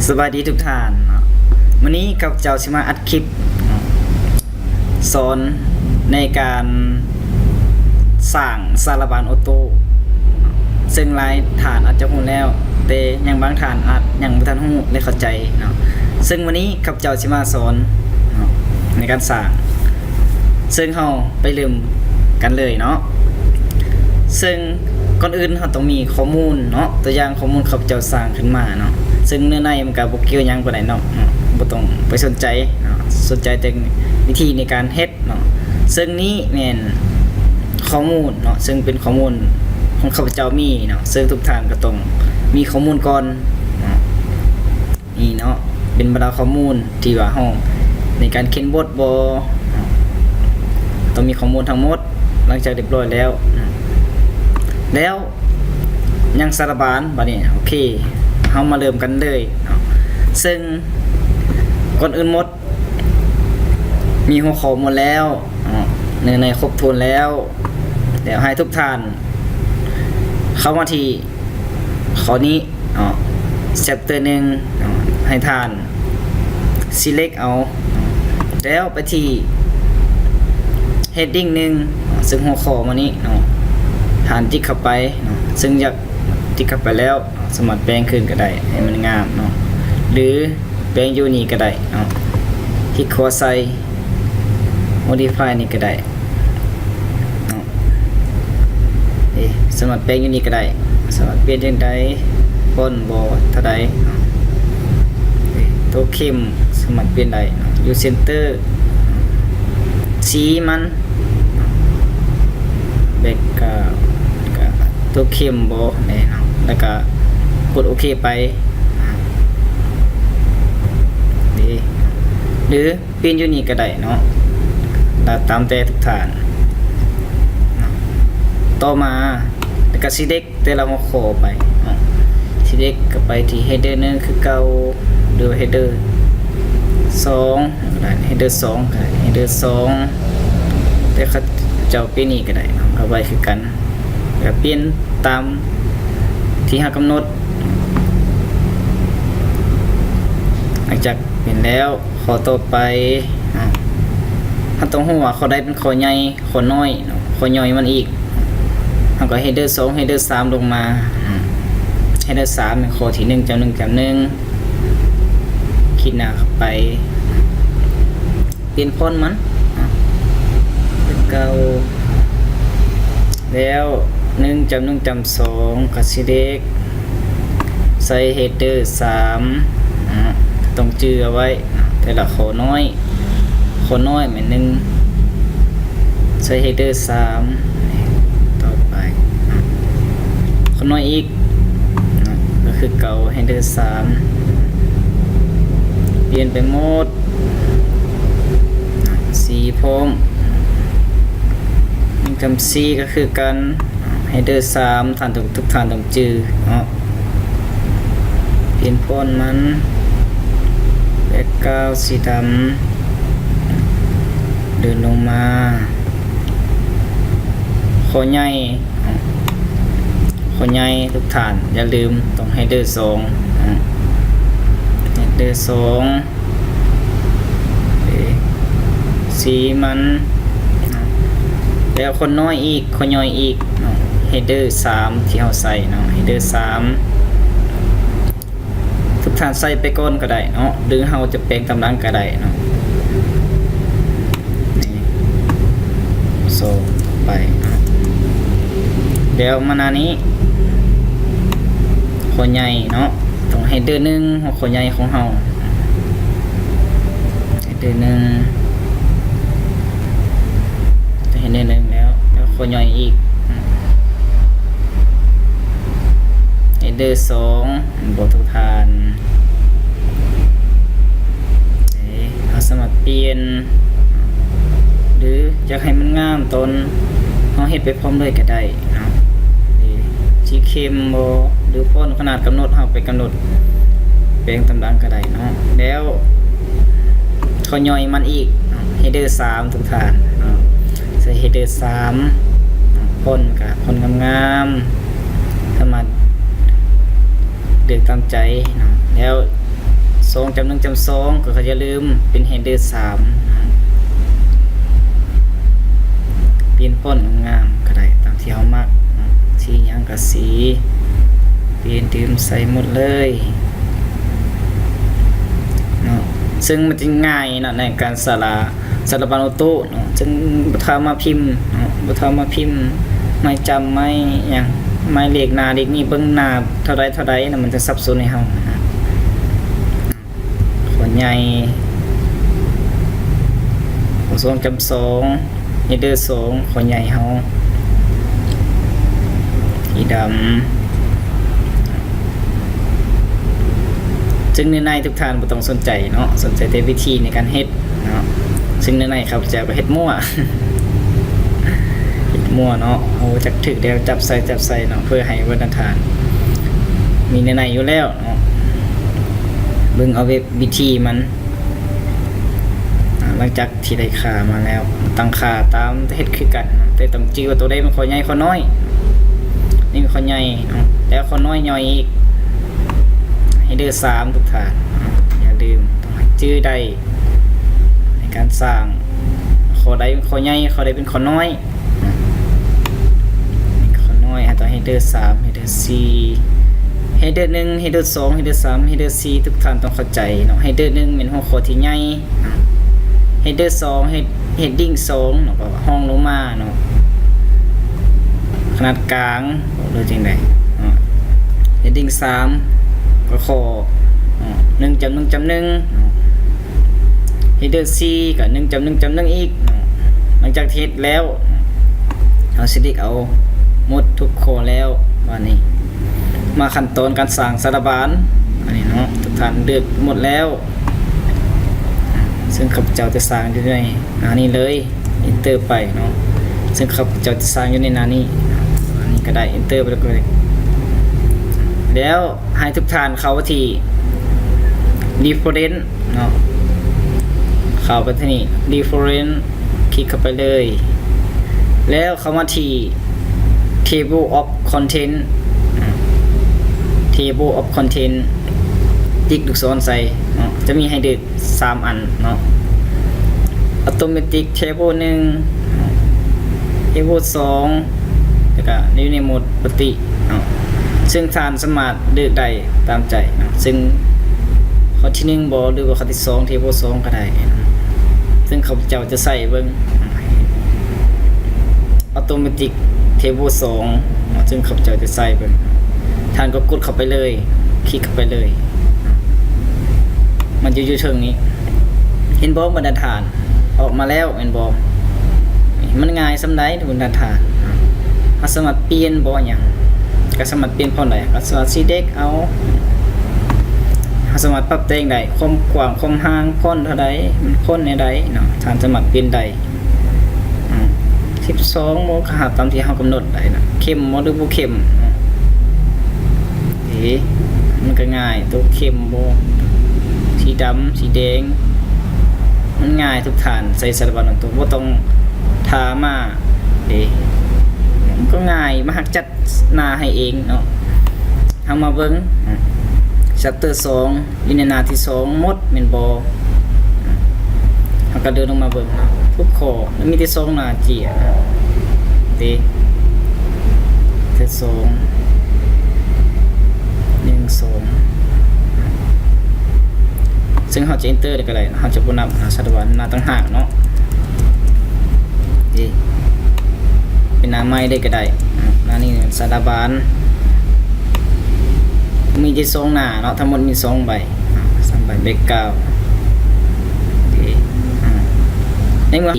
ສະບາຍດີທຸກທ່ານເນາະ, ມື້ນີ້ຂ້າພະເຈົ້າຊິມາອັດຄລິບເນາະ ສອນໃນການສ້າງສາລະບານໂອໂຕ້ ເຊິ່ງຫຼາຍທ່ານອາດຈະຮູ້ແລ້ວ ແຕ່ຍັງບາງທ່ານອາດຍັງບໍ່ທັນຮູ້ ແລະ ເຂົ້າໃຈເນາະ. ເຊິ່ງມື້ນີ້ຂ້າພະເຈົ້າຊິມາສອນເນາະ ໃນການສ້າງ ເຊິ່ງເຮົາໄປເລີ່ມກັນເລີຍເນາະ. ເຊິ່ງກ່ອນອື່ນເຮົາຕ້ອງມີຂໍ້ມູນເນາະ, ຕົວຢ່າງຂໍ້ມູນຂ້າພະເຈົ້າສ້າງຂຶ້ນມາເນາະ, ເຊິ່ງເນື້ອໃນມັນກະບໍ່ກ່ຽວຫຍັງປານໃດເນາະ, ບໍ່ຕ້ອງໄປສົນໃຈເນາະ, ສົນໃຈແຕ່ວິທີໃນການເຮັດເນາະ. ເຊິ່ງນີ້ແມ່ນຂໍ້ມູນເນາະ, ເຊິ່ງເປັນຂໍ້ມູນຂອງຂ້າພະເຈົ້າມີເນາະ, ເຊິ່ງທຸກທ່ານກໍຕ້ອງມີຂໍ້ມູນກ່ອນເນາະ. ນີ້ເນາະ ເປັນບັນດາຂໍ້ມູນທີ່ວ່າເຮົາໃນການຂຽນບົດບໍ ຕ້ອງມີຂໍ້ມູນທັງໝົດ. ຫຼັງຈາກຮຽບຮ້ອຍແລ້ວ ແລ້ວຍັງສາລະບານ ບາດນີ້ ໂອເຄ ເຮົາມາເລີ່ມກັນເລີຍເນາະ. ເຊິ່ງກ່ອນອື່ນໝົດ ມີຫົວຂໍ້ໝົດແລ້ວເນາະ, ເນື້ອໃນຄົບຖ້ວນແລ້ວ, ແລ້ວໃຫ້ທຸກທ່ານເຂົ້າມາທີ່ຂໍ້ນີ້ເນາະ, ແຊັບເຕີໜຶ່ງເນາະ, ໃຫ້ທ່ານ select ເອົາເນາະ, ແລ້ວໄປທີ່ heading ໜຶ່ງເນາະ, ເຊິ່ງຫົວຂໍ້ມານີ້ເນາະ, ທ່ານຕິກເຂົ້າໄປເນາະ, ເຊິ່ງຢາກຕິກເຂົ້າໄປແລ້ວ ສາມາດແປງຄືນກໍໄດ້ ໃຫ້ມັນງາມເນາະ ຫຼື ແປງຢູ່ນີ້ກໍໄດ້ເນາະ, ຄລິກຂວາໃສ່ modify ນີ້ກໍໄດ້ເນາະ. ເອ ສາມາດແປງຢູ່ນີ້ກໍໄດ້, ສາມາດປ່ຽນຈັ່ງໃດ ຟອນບໍ່ເທົ່າໃດເນາະ. ເອ ໂຕເຂັ້ມສາມາດປ່ຽນໄດ້ເນາະ, ຢູ່ center ສີມັນ background ກະໂຕເຂັ້ມບໍ່ແນ່ເນາະ, ແລ້ວກະກົດໂອເຄໄປ ເດ ຫຼືປ່ຽນຢູ່ນີ້ກໍໄດ້ເນາະ, ແລ້ວຕາມແຕ່ທຸກທ່ານເນາະ. ຕໍ່ມາ ແລ້ວກະ select ແຕ່ລະຫົວຂໍ້ໄປເນາະ, select ກໍໄປທີ່ header ໜຶ່ງຄືເກົ່າ ຫຼືວ່າ header ສອງກໍໄດ້, header ສອງກໍໄດ້ header ສອງ ແຕ່ເຂົາເຈົ້າປ່ຽນນີ້ກໍໄດ້ເນາະ, ເອົາໄວ້ຄືກັນ ກໍປ່ຽນຕາມທີ່ເຮົາກຳນົດ. ຫຼັງຈາກປ່ຽນແລ້ວ ຂໍ້ຕໍ່ໄປ ເຮົາຕ້ອງຮູ້ວ່າຂໍ້ໃດເປັນຂໍ້ໃຫຍ່ ຂໍ້ນ້ອຍເນາະ, ຂໍ້ຍ່ອຍມັນອີກ ເຮົາກໍ header ສອງ header ສາມລົງມາ, header ສາມແມ່ນຂໍ້ທີໜຶ່ງ ຈຳໜຶ່ງ ຈຳໜຶ່ງ ຂີດໜ້າເຂົ້າໄປ ປ່ຽນຟອນມັນເປັນເກົ່າ ແລ້ວ ໜຶ່ງ ຈຳໜຶ່ງ ຈຳສອງ ກໍ select ໃສ່ header ສາມ ເນາະ, ຕ້ອງຈື່ເອົາໄວ້ເນາະ ແຕ່ລະຂໍ້ນ້ອຍ ຂໍ້ນ້ອຍແມ່ນໜຶ່ງ ໃສ່ header ສາມ ຕໍ່ໄປເນາະ, ຂໍ້ນ້ອຍອີກເນາະ ກໍຄືເກົ່າ header ສາມ ປ່ຽນໄປໝົດ ສີພ້ອມ ໜຶ່ງ ຈຳສີ່ ກໍຄືກັນ header ສາມ ທ່ານຕ້ອງ ທຸກທ່ານຕ້ອງຈື່ເນາະ, ປ່ຽນຟອນມັນ background ສີດຳ ເດີນລົງມາ ຂໍ້ໃຫຍ່ ຂໍ້ໃຫຍ່ ທຸກທ່ານຢ່າລືມຕ້ອງ header ສອງ header ສອງ ເອີ ສີມັນ ແລ້ວຂໍ້ນ້ອຍອີກ ຂໍ້ຍ່ອຍອີກເນາະ, header ສາມ ທີ່ເຮົາໃສ່ເນາະ header ສາມ ທຸກທ່ານໃສ່ໄປກ່ອນກໍໄດ້ເນາະ ຫຼືເຮົາຈະແປງຕາມຫຼັງກໍໄດ້ເນາະ. ນີ້ ສອງ ໄປເນາະ ແລ້ວມາໜ້ານີ້ ຂໍ້ໃຫຍ່ເນາະ ຕ້ອງ header ໜຶ່ງ ຫົວຂໍ້ໃຫຍ່ຂອງເຮົາ header ໜຶ່ງ header ໜຶ່ງແລ້ວ ແລ້ວຂໍ້ຍ່ອຍອີກ header ສອງ ເຫັນບໍ່ທຸກທ່ານ? ເອີ ເຮົາສາມາດປ່ຽນ ຫຼືຢາກໃຫ້ມັນງາມຕອນເຮົາເຮັດໄປພ້ອມເລີຍກໍໄດ້ເນາະ, ເອີ ສີເຂັ້ມບໍ່ ຫຼືຟອນຂະໜາດກຳນົດ ເຮົາໄປກຳນົດແປງຕາມຫຼັງກໍໄດ້ເນາະ. ແລ້ວ ຂ້ອຍຍ່ອຍມັນອີກເນາະ header ສາມ ທຸກທ່ານເນາະ, ໃສ່ header ສາມ ຟອນກໍຟອນງາມໆ ສາມາດເລືອກຕາມໃຈເນາະ. ແລ້ວ ສອງຈ້ຳໜຶ່ງຈ້ຳສອງ ກໍຢ່າລືມເປັນເຮດເດີສາມ ປ່ຽນຟອນງາມໆກໍໄດ້ ຕາມທີ່ເຮົາມັກ ສີຫຍັງກໍສີ ປ່ຽນຕື່ມໃສ່ໝົດເລີຍເນາະ ເຊິ່ງມັນຈະງ່າຍເນາະ ໃນການສາລະ ສາລະບານໂອໂຕ້ເນາະ ເຊິ່ງບໍ່ຖ້າມາພິມເນາະ ບໍ່ຖ້າມາພິມ ໝາຍຈຳ ໝາຍຫຍັງ ໝາຍເລກໜ້າເລກນີ້ ເບິ່ງໜ້າເທົ່າໃດເທົ່າໃດນະ ມັນຈະສັບສົນໃຫ້ເຮົານະ. ຂໍໃຫຍ່ ຂໍສອງຈ້ຳສອງ ເຮດເດີສອງ ຂໍໃຫຍ່ເຮົາ ສີດຳ ເຊິ່ງເນື້ອໃນທຸກທ່ານບໍ່ຕ້ອງສົນໃຈເນາະ ສົນໃຈແຕ່ວິທີໃນການເຮັດເນາະ ເຊິ່ງເນື້ອໃນຂ້າພະເຈົ້າກໍເຮັດມົ້ວ ເຮັດມົ້ວເນາະ ເຮົາຈັກຖືກແລ້ວ ຈັບໃສ່ ຈັບໃສ່ເນາະ ເພື່ອໃຫ້ບັນດາທ່ານມີເນື້ອໃນຢູ່ແລ້ວເນາະ ເບິ່ງເອົາເວັບ ວິທີມັນ ອາ ຫຼັງຈາກທີ່ໄດ້ຄ່າມາແລ້ວ ຕັ້ງຄ່າຕາມເຮັດຄືກັນ ແຕ່ຕ້ອງຈື່ວ່າໂຕໃດແມ່ນຂໍ້ໃຫຍ່ຂໍ້ນ້ອຍ ນີ້ແມ່ນຂໍ້ໃຫຍ່ເນາະ ແລ້ວຂໍ້ນ້ອຍຍ່ອຍອີກ ເຮດເດີສາມ ທຸກທ່ານ ຢ່າລືມ ຕ້ອງໃຫ້ຈື່ໄດ້ ໃນການສ້າງ ຂໍ້ໃດເປັນຂໍ້ໃຫຍ່ ຂໍ້ໃດເປັນຂໍ້ນ້ອຍ ຂໍ້ນ້ອຍ ອາ ຕ້ອງເຮດເດີສາມ ເຮດເດີສີ່ ເຮດເດີໜຶ່ງ ເຮດເດີສອງ ເຮດເດີສາມ ເຮດເດີສີ່ ທຸກທ່ານຕ້ອງເຂົ້າໃຈເນາະ ເຮດເດີໜຶ່ງແມ່ນຫົວຂໍ້ທີ່ໃຫຍ່ ເຮດເດີສອງ ເຮດ ເຮດດິ້ງສອງເນາະ ກໍຮອງລົງມາເນາະ ຂະໜາດກາງ ຫຼືຈັ່ງໃດເນາະ ເຮດດິ້ງສາມ ກໍຂໍ້ ເນາະ ໜຶ່ງຈ້ຳໜຶ່ງຈ້ຳໜຶ່ງເນາະ ເຮດເດີສີ່ ກໍໜຶ່ງຈ້ຳໜຶ່ງຈ້ຳໜຶ່ງອີກເນາະ ຫຼັງຈາກທີ່ເຮັດແລ້ວ ເຮົາຊິເລືອກເອົາໝົດທຸກຂໍ້ແລ້ວ ບາດນີ້ມາຂັ້ນຕອນການສ້າງສາລະບານ ອັນນີ້ເນາະ ທຸກທ່ານເລືອກໝົດແລ້ວ ເຊິ່ງຂ້າພະເຈົ້າຈະສ້າງຢູ່ໃນໜ້ານີ້ເລີຍ ເອັນເຕີໄປເນາະ ເຊິ່ງຂ້າພະເຈົ້າຈະສ້າງຢູ່ໃນໜ້ານີ້ ອັນນີ້ກໍໄດ້ ເອັນເຕີໄປ ແລ້ວກໍໄດ້ ແລ້ວໃຫ້ທຸກທ່ານເຂົ້າທີ່ Different ເນາະ ເຂົ້າໄປທີ່ນີ້ Different ຄລິກເຂົ້າໄປເລີຍ ແລ້ວເຂົ້າມາທີ່ Table of Content Table of Content ຕິກລູກສອນໃສ່ເນາະ ຈະມີໃຫ້ເລືອກສາມອັນເນາະ Automatic Table ໜຶ່ງ Table ສອງ ແລ້ວກໍຢູ່ໃນໂໝດປົກກະຕິເນາະ ເຊິ່ງທ່ານສາມາດເລືອກໄດ້ຕາມໃຈເນາະ ເຊິ່ງຂໍ້ທີໜຶ່ງບໍ ຫຼືວ່າຂໍ້ທີສອງ Table ສອງກໍໄດ້ເນາະ ເຊິ່ງຂ້າພະເຈົ້າຈະໃສ່ເບິ່ງ Automatic Table ສອງເນາະ ເຊິ່ງຂ້າພະເຈົ້າຈະໃສ່ເບິ່ງ ທ່ານກໍກົດເຂົ້າໄປເລີຍ ຄລິກເຂົ້າໄປເລີຍ ມັນຈະຢູ່ເທິງນີ້ ເຫັນບໍ່ບັນດາທ່ານ ອອກມາແລ້ວແມ່ນບໍ່? ມັນງ່າຍສ່ຳໃດບັນດາທ່ານ ເຮົາສາມາດປ່ຽນບໍ່ຫຍັງ ກໍສາມາດປ່ຽນຟອນໄດ້ ກໍສາມາດ select ເອົາ ເຮົາສາມາດປັບແຕ່ງໄດ້ ຄວາມກວ້າງ ຄວາມຫ່າງ ຟອນເທົ່າໃດ ມັນຟອນແນວໃດເນາະ ທ່ານສາມາດປ່ຽນໄດ້ ອືມ ສິບສອງບໍ່ ກໍຫາຕາມທີ່ເຮົາກຳນົດໄດ້ນະ ເຂັ້ມບໍ່ ຫຼືບໍ່ເຂັ້ມເນາະ ເອີ ມັນກໍງ່າຍ ໂຕເຂັ້ມບໍ່ ສີດຳ ສີແດງ ມັນງ່າຍ ທຸກທ່ານໃສ່ສາລະບານໂອໂຕ້ ບໍ່ຕ້ອງຖ້າມາເດ້ ມັນກໍງ່າຍ ມາຮັກຈັດ ໜ້າໃຫ້ເອງເນາະ ເຮົາມາເບິ່ງ chapter ສອງ ຢູ່ໃນໜ້າທີສອງໝົດແມ່ນບໍ່? ເຮົາກໍເດີນລົງມາເບິ່ງເນາະ ທຸກຂໍ້ ມັນມີແຕ່ສອງໜ້າເຈ້ຍເດ້ chapter ສອງ ໜຶ່ງ ສອງ ເຊິ່ງເຮົາຈະ enter ໄດ້ກໍໄດ້ ເຮົາຈະບໍ່ນັບ ສາລະບານ ໜ້າຕ່າງຫາກເນາະ ເດ ເປັນໜ້າໃໝ່ເລີຍກໍໄດ້ ໜ້ານີ້ສາລະບານ ມີແຕ່ສອງໜ້າເນາະ ທັງໝົດມີສອງໃບ ສາມໃບ background ເດ ໃນເມື່ອ